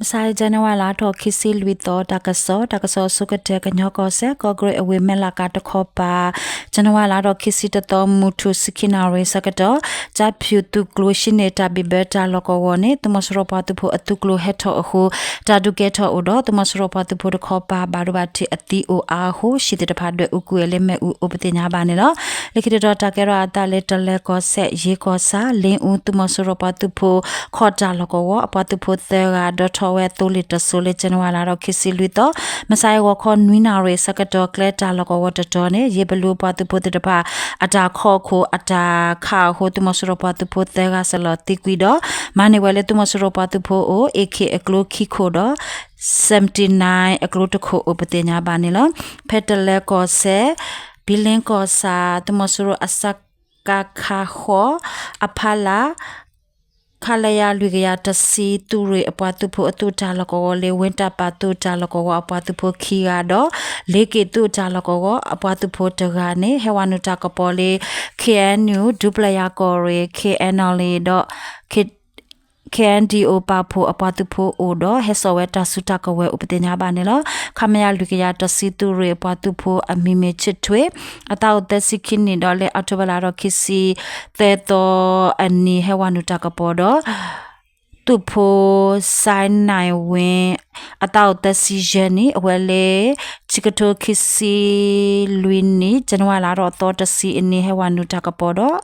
မဆါအံၤ ကၠနဝါလါထီၣ်ခံဆံလွံၢ်သီ တၢ်ကစီၣ်, တၢ်ကစီၣ်အဆိကတၢၢ် ကညီကီၢ်စဲၣ် ကီၢ်ကရ့ၣ်အဝ့ၢ် မဲၢ်လးကးတခီပၤ, ကၠနဝါလါထီၣ်ခံဆံတသီ မုၢ်ထူၣ်ဆံခံနၣ်ရံၣ်ဆၢကတီၢ် ကၠၣ်ဖၠူၣ်သုးကျိၤ ဟံးန့ၢ်တၢ်ဘံၣ်ဘၢတၢ်လီၢ်ကဝီၤန့ၣ် သုးမီၤစိရိၤပှၤသုးဖိအသုးကျိၤဟဲထီၣ်အဃိ တၢ်ဒုးကဲထီၣ်အိၣ်ဒီး သုးမီၤစိရိၤပှၤသုးဖိတခီပၤ ဘၣ်ဒိဘၣ်ထံးအသံအိၣ်အါအဃိ ဟံၣ်သ့ၣ်တဖၣ်ဒွဲၣ်အူကွံာ်ဝဲလၢမ့ၣ်အူအိၣ်ပသ့ၣ်ညါဘၣ်န့ၣ်လီၤ. လၢခံတတီၤ တၢ်ကဲထီၣ်အသးလၢ တလဲၤကီၢ်စဲၣ် ယ့ကီၢ်ဆၣ် လ့အူ သုးမီၤစိရိၤပှၤသုးဖိ ခီၣ်တၢ်လီၢ်ကဝီၤ အပှၤသုးဖိသၢဂၤ ဒီးထီၣ်ဝဲသိလ့ၣ်တစိၤလၢ ကၠနဝါလါထီၣ်ခံဆံလွံၢ်သီ မဆါအံၤ ဂီၤခီနွံနၣ်ရံၣ်ဆၢကတီၢ် ကျဲတၢ်လီၢ်ကဝီၤတတီၤန့ၣ် ယ့ဘလူပှၤသုးဖိသ့ၣ်တဖၣ် အတၢ်ခီၣ်ခိၣ်အတၢ်ခးအဃိ သုးမီၤစိရိၤပှၤသုးဖိသၢဂၤစ့ၢ်ကီးသံကွံာ်ဒီး မၤန့ၢ်ဝဲလၢသုးမီၤစိရိၤပှၤသုးဖိအအိၣ် AK အကျိခံခိၣ်ဒီး seventy nine အကျိတခိၣ်အိၣ်ပသ့ၣ်ညါဘၣ်န့ၣ်လီၤ. ဖဲတလဲကီၢ်စဲၣ် ဘံလ့ကီၢ်ဆၣ် သုးမီၤစိရိၤအစကခ ဃိး အဖီလာ် ခလရ လွံၢ်ကယၤတဆံ သုးရ့ၣ်အပှၤသုးဖိအသုးတၢ်လီၢ်ကဝီၤလၢ ဝ့ၢ်တၢ်ပာ်သုးတၢ်လီၢ်ကဝီၤအပှၤသုးဖိခံဂၤဒီး လ့က့ၣ်သုးတၢ်လီၢ်ကဝီၤအပှၤသုးဖိတဂၤန့ၣ် ဟဲဝဲနုာ်တၢ်ကပီၤလၢ KNU ဒူပျဲၢ်ယၤကီၢ်ရ့ၣ် KNLA ဒီး KNDO ပာ်ဖှိၣ်အပှၤသုးဖိအိၣ်ဒီး ဟဲစိာ်ဝဲတၢ်စုတၢ်ကဝဲၤအိၣ်ပသ့ၣ်ညါဘၣ်န့ၣ်လီၤ. ခမရ လွံၢ်ကယၤတဆံ သုးရ့ၣ်အပှၤသုးဖိအမံၤမ့ၢ် ချစ်ထွေး အသးအိၣ်သၢဆံခံနံၣ်ဒီး လၢအီးထိဘၢၣ်လါထီၣ်ခံဆံသၢသီအနံၤ ဟဲဝဲနုာ်တၢ်ကပီၤဒီး သုးဖိ စဲနၢ်ဝ့ အသးအိၣ်သၢဆံယဲၢ်နံၣ် အဝဲလၢ ခံကထိခံဆံလွံၢ်နံၣ် ကၠနဝါလါထီၣ်သီတဆံအနံၤ ဟဲဝဲနုာ်တၢ်ကပီၤဒီး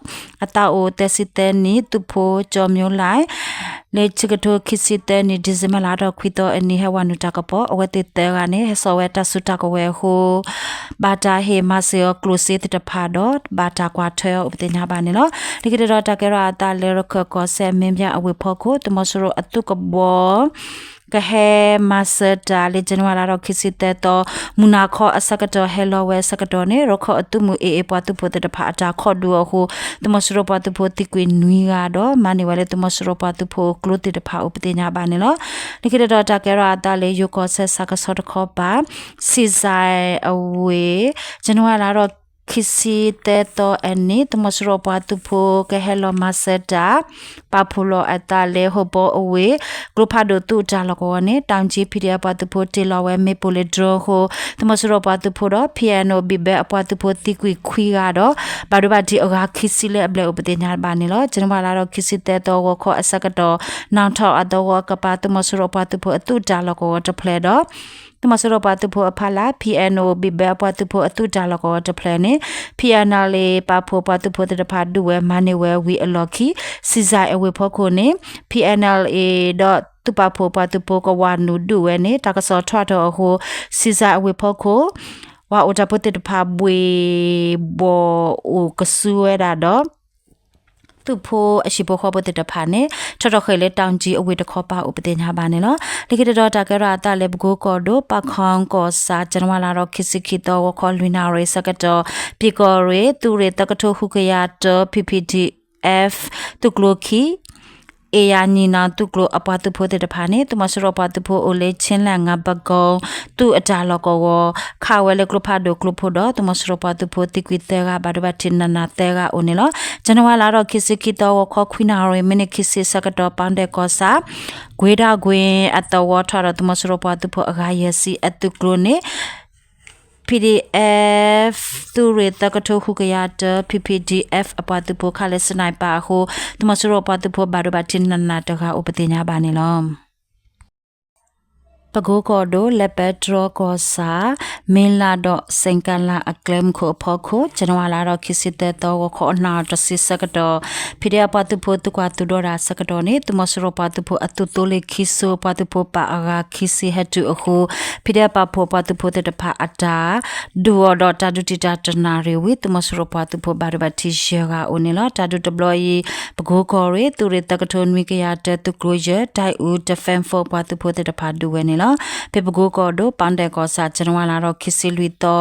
အသးအိၣ်သၢဆံသၢနံၣ် သုးဖိ ကၠီၤမၠိလၢ် လၢခံကထိခံဆံသၢနံၣ် ဒံၣ်စ့ဘၢၣ်လါထီၣ်ခွံသီအနံၤ ဟဲဝဲနုာ်တၢ်ကပီၤ အဝဲသ့ၣ်သၢဂၤန့ၣ် ဟဲစိာ်ဝဲတၢ်စုတၢ်ကဝဲၤအဃိ ဘၣ်တၢ်ဟ့ၣ်မၤစၢၤအီၤကျိၣ်စ့သ့ၣ်တဖၣ်ဒီး ဘၣ်တၢ်ကွၢ်ထွဲအီၤအိၣ်ပသ့ၣ်ညါဘၣ်န့ၣ်လီၤ. လၢခံတတီၤ တၢ်ကဲထီၣ်အသးလၢ ရခၢၣ်ကီၢ်စဲၣ် မ့ၢ်ဘၠၣ်အဝ့ၢ်ဖီခိၣ် သုးမီၤစိရိၤအသုးကဘီ ကဟဲမၤစၢၤတၢ်လၢ ကၠနဝါလါထီၣ်ခံဆံသၢသီ မုၢ်နၤခီအဆၢကတီၢ် ဟဲလီၤဝဲအဆၢကတီၢ်န့ၣ် ရခၢၣ်အသုးမုၢ်အ့ၣ်အ့ၣ်ပှၤသုးဖိသ့ၣ်တဖၣ်အတၢ်ခီၣ်ဒုးအဃိ သုးမီၤစိရိၤပှၤသုးဖိသံကွံာ်နွံဂၤဒီး မၤန့ၢ်ဝဲလၢသုးမီၤစိရိၤပှၤသုးဖိကျိသ့ၣ်တဖၣ်အိၣ်ပသ့ၣ်ညါဘၣ်န့ၣ်လီၤ. လၢခံတတီၤ တၢ်ကဲထီၣ်အသးလၢ ယိၤကီၢ်စဲၣ်ဆၣ်ကဆီတခီပၤ စံၣ်စဲၣ်အဝ့ၢ် ကၠနဝါလါထီၣ်ခံဆံသၢသီအနံၤ သုးမီၤစိရိၤပှၤသုးဖိကဟဲလီၤမၤစၢၤတၢ် ပာ်ဖှိၣ်လီၤအသးလၢ ဟီၣ်ဘီအဝ့ၢ် ကျိဖးဒိၣ်သုးတၢ်လီၢ်ကဝီၤန့ၣ် တၢ်ကၠံ PDF အပှၤသုးဖိတ့ၢ်လီၤဝဲမ့ၣ်ပိၢ်လၢ drone အဃိ သုးမီၤစိရိၤပှၤသုးဖိဒီး P N O ဘံၣ်ဘၢအပှၤသုးဖိသံကွံာ်ခွံဂၤဒီး ဘၣ်ဒိဘၣ်ထံးအဂၤခံဆံလၢအဘျဲၣ်အိၣ် ပသ့ၣ်ညါဘၣ်န့ၣ်လီၤ. ကၠနဝါလါထီၣ်ခံဆံသၢသီ ဂီၤခီအဆၢကတီၢ် နၣ်ထီၣ်အသီဂီၤအကပၤ သုးမီၤစိရိၤပှၤသုးဖိအသုးတၢ်လီၢ်ကဝီၤတဖျၢၣ်ဒီး သုးမီၤစိရိၤပှၤသုးဖိအဖီလာ် P N O ဘံၣ်ဘၢအပှၤသုးဖိအသုးတၢ်လီၢ်ကဝီၤတဖျၢၣ်န့ၣ် P N L A ပာ်ဖှိၣ်ပှၤသုးဖိသ့ၣ်တဖၣ်ဒုးဝဲမၤန့ၢ်ဝဲဝံၤအလီၢ်ခံ စံၣ်စဲၣ်အဝ့ၢ်ဖီခိၣ်န့ၣ် P N L A ဒီးသုးပာ်ဖှိၣ်ပှၤသုးဖိကဝးနုာ်ဒုးဝဲန့ၣ် တၢ်ကစီၣ်ထီၣ်ထီၣ်အဃိ စံၣ်စဲၣ်အဝ့ၢ်ဖီခိၣ် ပှၤအိၣ်တၢ်ဖိသ့ၣ်တဖၣ်ဘှ့ၣ်ဘီၣ်အိၣ်ကဆူဝဲဒၣ်ဒီး သုးဖိအဟံၣ်ဖိဃီဖိသ့ၣ်တဖၣ်န့ၣ် ထီထီၣ်ဃ့ၢ်လၢတၢ်ကၠံအဝ့ၢ်တခီပၤအိၣ်ပသ့ၣ်ညါဘၣ်န့ၣ်လီၤ. လၢခံတတီၤ တၢ်ကဲထီၣ်အသးလၢ ပကိကီၢ်ဒိၣ် ပၣ်ခီကီၢ်ဆၣ် ကၠနဝါလါထီၣ်ခံဆံခံသီ ဂီၤခီလွံၢ်နၣ်ရံၣ်ဆၢကတီၢ် ပၠ့ၣ်ကီၢ်ရ့ၣ် သုးရ့ၣ်သၢကထိဃုကယၤတၢ P P D F သုးကျိခံ အ့ၣ်ယၤနံၣ်နီၣ်သုးကျိၤအပှၤသုးဖိသ့ၣ်တဖၣ်န့ၣ် သုးမီၤစိရိၤပှၤသုးဖိအိၣ်လၢ ခ့လၣ်ငါပကိ သုးအတၢ်လီၢ်ကဝီၤ ခးဝဲလၢကျိဖးဒိၣ်ကျိဖိဒီး သုးမီၤစိရိၤပှၤသုးဖိသံကွံာ်သၢဂၤ ဘၣ်ဒိဘၣ်ထံးနးနးသၢဂၤအိၣ်န့ၣ်လီၤ. ကၠနဝါလါထီၣ်ခံဆံခံသီ ဂီၤခီခွံနၣ်ရံၣ် မံးနံးခံဆံဆၢကတီၢ် ပၣ်ဒဲၣ်ကီၢ်ဆၣ် ကွ့ဒၣ်ကွ့အသဝီထီၣ်ဒီး သုးမီၤစိရိၤပှၤသုးဖိအဂၤယဲၢ်ဆံအသုးကျိၤန့ၣ် P D F သုးရ့ၣ်သၢကထိဃုကယၤတၢ P P D F အပှၤသုးဖိခးလၢ sniper အဃိ သုးမီၤစိရိၤပှၤသုးဖိဘၣ်ဒိဘၣ်ထံးနးနးတဂၤအိၣ်ပသ့ၣ်ညါဘၣ်န့ၣ်လီၤ. ပကိကီၢ်ဒိၣ် လဲၤပဲတြီကီၢ်ဆၣ် မ့ၢ်လးဒီး စ့ၣ်ကလးအကျဲမုၢ်ခိၣ်အဖီခိၣ် ကၠနဝါလါထီၣ်ခံဆံသၢသီ ဂီၤခီနၣ်ရံၣ်တဆံဆၢကတီၢ် ဖံးဒဲးအပှၤသုးဖိသုးကွၢ်သုးဒီတၢ်ဆၢကတီၢ်န့ၣ် သုးမီၤစိရိၤပှၤသုးဖိအသုးသိလ့ၣ်ခံစိပှၤသုးဖိပာ်အဂၤခံဆံဟဲတုၤအဃိ ဖံးဒဲးပာ်ဖှိၣ်ပှၤသုးဖိသ့ၣ်တဖၣ်အတၢ် ဒုးအီၤဒီးတၢ်ဒုးတံာ်တာ်တနၣ်ရံၣ်ဝံၤ သုးမီၤစိရိၤပှၤသုးဖိဘၣ်ဒိဘၣ်ထံးယဲၢ်ဂၤအိၣ်န့ၣ်လီၤ. တၢ်ဒုးတဘျီအံၤ ပကိကီၢ်ရ့ၣ် သုးရ့ၣ်သၢကထိနွံကယၤတၢ သုးကျိၤယဲၢ် တၢ်အူ defense force ပှၤသုးဖိသ့ၣ်တဖၣ်ဒုးဝဲန့ၣ်လီၤ. ဖဲပကိကီၢ်ဒိၣ် ပၣ်ဒဲၣ်ကီၢ်ဆၣ် ဇန်နဝါလါဒီးခံဆံလွံၢ်သီ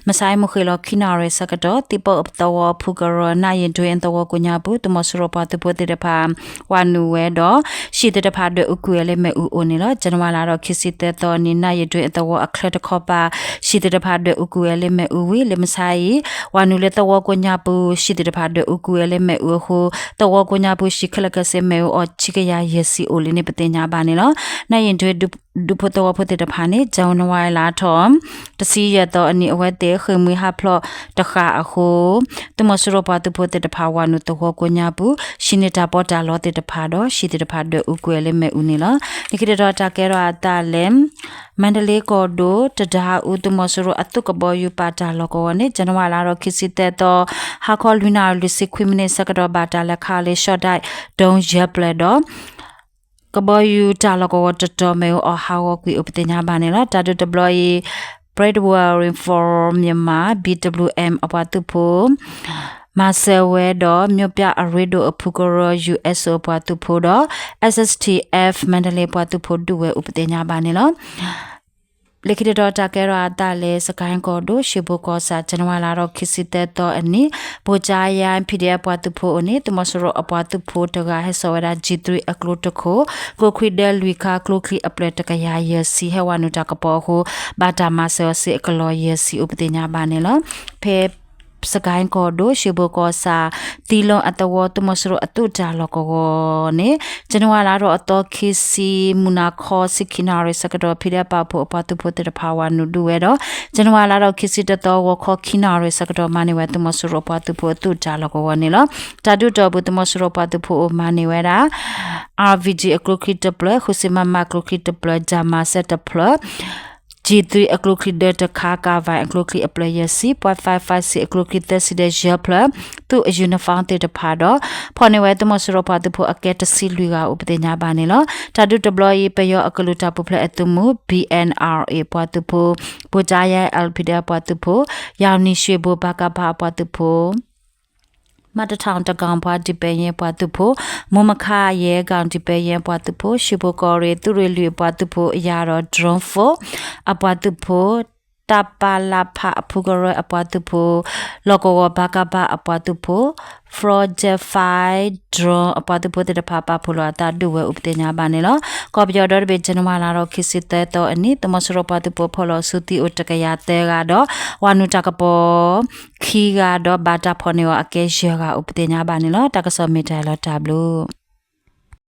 မုၢ်ဆါအံၤမုၢ်ဃ့ၢ်လီၤခံနၣ်ရံၣ်ဆၢကတီၢ် သံၣ်ပိၢ်သဝီဖုကရၢ နၢ်ယ့ၣ်ဒွ့သဝီကိးညါပူၤ သုးမီၤစိရိၤပှၤသုးဖိသ့ၣ်တဖၣ် ဝၤနုာ်ဝဲဒီး ဟံၣ်သ့ၣ်တဖၣ်ဒွဲၣ်အူကွံာ်ဝဲလၢမ့ၣ်အူအိၣ်န့ၣ်လီၤ. ဇန်နဝါလါဒီးခံဆံသၢသီအနံၤ နၢ်ယ့ၣ်ဒွ့သဝီအချၢတခီပၤ ဟံၣ်သ့ၣ်တဖၣ်ဒွဲၣ်အူကွံာ်ဝဲလၢမ့ၣ်အူဝံၤ လၢမုၢ်ဆါအံၤ ဝၤနုာ်လၢသဝီကိးညါပူၤ ဟံၣ်သ့ၣ်တဖၣ်ဒွဲၣ်အူကွံာ်ဝဲလၢမ့ၣ်အူအဃိ သဝီကိးညါပူၤ ဟံၣ်ခဲလၢာ်ခဲဆ့မ့ၣ်အူအီၣ် ဆံကယၤယဲၢ်ဆံအိၣ်လံန့ၣ် ပသ့ၣ်ညါဘၣ်န့ၣ်လီၤ. နၢ်ယ့ၣ်ဒွ့ ဒူဖိသဝီဖိသ့ၣ်တဖၣ်န့ၣ် ဇန်နဝါလါထီၣ် တဆံယဲၢ်သီအနံၤ အဝဲသ့ၣ်ဃ့ၢ်မှံဟးဖျိးတဃၣ်အဃိ သုးမီၤစိရိၤပှၤသုးဖိသ့ၣ်တဖၣ် ဝၤနုာ်သဝီကိးညါပူၤ ဟံၣ်န့ၢ်တၢ်ပီးတၢ်လီသ့ၣ်တဖၣ်ဒီး ဟံၣ်သ့ၣ်တဖၣ်ဒွဲၣ်အူကွံာ်ဝဲလၢမ့ၣ်အူန့ၣ်လီၤ. လၢခံတတီၤတၢ်ကဲထီၣ်အသးလၢ မါဒလ့ကီၢ်ဒိၣ် တဒါအူ သုးမီၤစိရိၤအသုးကဘီယူၤပာ်တၢ်လီၢ်ကဝီၤန့ၣ် ဇန်နဝါလါဒီးခံဆံသၢသီ ဟါခီလွံၢ်နၣ်ရံၣ်လွံၢ်ဆံခွံမံးနံးဆၢကတီၢ် ဘၣ်တၢ်လဲၤခးလၢ ရှီၣ်ဒၣ်ဒိၣ်ယဲၢ်ဖျၢၣ်ဒီး ကဘီယူၤတၢ်လီၢ်ကဝီၤတတီၤ မ့ၣ်အူအီၣ်ဟးဂီၤကွံာ်အိၣ်ပသ့ၣ်ညါဘၣ်န့ၣ်လီၤ. တၢ်ဒုးတဘျီအံၤ Brave Warrior for Myanmar, B W M အပှၤသုးဖိ မၤစၢၤဝဲဒီး မၠိပၠၣ်အရ့ဒိၣ်အဖုကရၢ U S O အပှၤသုးဖိဒီး S S T F Mandalay ပှၤသုးဖိဒုးဝဲအိၣ်ပသ့ၣ်ညါဘၣ်န့ၣ်လီၤ. လၢခံတတီၤတၢ်ကဲထီၣ်အသးလၢ စကဲၣ်ကီၢ်ဒိၣ် ရှ့ဘိၣ်ကီၢ်ဆၣ် ဇန်နဝါလါဒီးခံဆံသၢသီအနံၤ ဘိၣ်ကၠါယါ P D F ပှၤသုးဖိအအိၣ်န့ၣ် သုးမီၤစိရိၤအပှၤသုးဖိတဂၤဟဲစိာ်ဝဲဒၣ် G three အကျိတခိၣ် ကျိချံဒၢလွံၢ်ခါ ကျိချံအဖျၢၣ်တကယၤယဲၢ်ဆံ ဟဲဝၤနုာ်တၢ်ကပီၤအဃိ ဘၣ်တၢ်မၤစၢၤအီၤစ့ၢ်အကလီၢ်ယဲၢ်ဆံအိၣ်ပသ့ၣ်ညါဘၣ်န့ၣ်လီၤ. ဖဲ စကဲၣ်ကီၢ်ဒိၣ် ရှ့ဘိၣ်ကီၢ်ဆၣ် သံလီၤအသဝီ သုးမီၤစိရိၤအသုးတၢ်လီၢ်ကဝီၤန့ၣ် ဇန်နဝါလါဒီးအသီခံဆံ မုၢ်နၤခီဆံခံနၣ်ရံၣ်ဆၢကတီၢ် P D F ပာ်ဖှိၣ်အပှၤသုးဖိသ့ၣ်တဖၣ်ဝၤနုာ်ဒုးဝဲဒီး ဇန်နဝါလါဒီးခံဆံတသီ ဂီၤခီခံနၣ်ရံၣ်ဆၢကတီၢ် မၤန့ၢ်ဝဲသုးမီၤစိရိၤအပှၤသုးဖိအသုးတၢ်လီၢ်ကဝီၤန့ၣ်လီၤ. တၢ်ဒုးတီၢ်ပူၤ သုးမီၤစိရိၤပှၤသုးဖိအိၣ်မၤန့ၢ်ဝဲဒၣ် R P G အကျိချံတဖျၢၣ်, ဃုဆံ MM အကျိချံတဖျၢၣ်, တၢ်မၤစၢၤတဖျၢၣ်, G three အကျိချံဒၢတခါ, ကၣ်ဝဲၣ်အကျိချံအဖျၢၣ်ယဲၢ်ဆံ, point five five အကျိချံသၢဆံဒီးယဲၢ်ဖျၢၣ်, သုးအ uniform သ့ၣ်တဖၣ်ဒီး ဖီၣ်န့ၢ်ဝဲသုးမီၤစိရိၤပှၤသုးဖိအကဲတဆံလွံၢ်ဂၤအိၣ်ပသ့ၣ်ညါဘၣ်န့ၣ်လီၤ. တၢ်ဒုးတဘျီအံၤ ပယီၤအကလုာ်တၢ်ပူၤဖျဲးအသုးမုၢ် B N R A ပှၤသုးဖိ, ဘိၣ်ကၠါယါ L P D F ပှၤသုးဖိ, ယၢ်နံၣ်ရွှ့ၣ်ဘိၣ် ပကဖ အပှၤသုးဖိ မးတထီၣ်တကီၢ်ပှၤဒံးပဲယဲၢ်ပှၤသုးဖိ, မိၢ်မခါယဲၢ်ကီၢ်ဒံးပဲယဲၢ်ပှၤသုးဖိ, ရှ့ဘိၣ်ကီၢ်ရ့ၣ် သုးရ့ၣ်လွံၢ်အပှၤသုးဖိ အယၤဒီး drone force အပှၤသုးဖိ, တၢ်ပၢ်လၢ်ဖးအဖုကရၢအပှၤသုးဖိ, လီၢ်ကဝီၤ ပကဖ အပှၤသုးဖိ, Project Five drone အပှၤသုးဖိသ့ၣ်တဖၣ် ပာ်ဖှိၣ်လီၤအသးဒုးဝဲအိၣ်ပသ့ၣ်ညါဘၣ်န့ၣ်လီၤ. ကီၢ်ပယီၤဒီတဘ့ၣ် ဇန်နဝါလါဒီးခံဆံသၢသီအနံၤ သုးမီၤစိရိၤပှၤသုးဖိဖီၣ်လီၤဆူသံအိၣ်တကယၤသၢဂၤဒီး ဝၤနုာ်တၢ်ကပီၤ ခံဂၤဒီး ဘၣ်တၢ်ဖီၣ်န့ၢ်အီၤအကဲယဲၢ်ဂၤအိၣ်ပသ့ၣ်ညါဘၣ်န့ၣ်လီၤ. တၢ်ကစီၣ်မ့ၢ်တၢ်လီၤတၢ်ဘျုး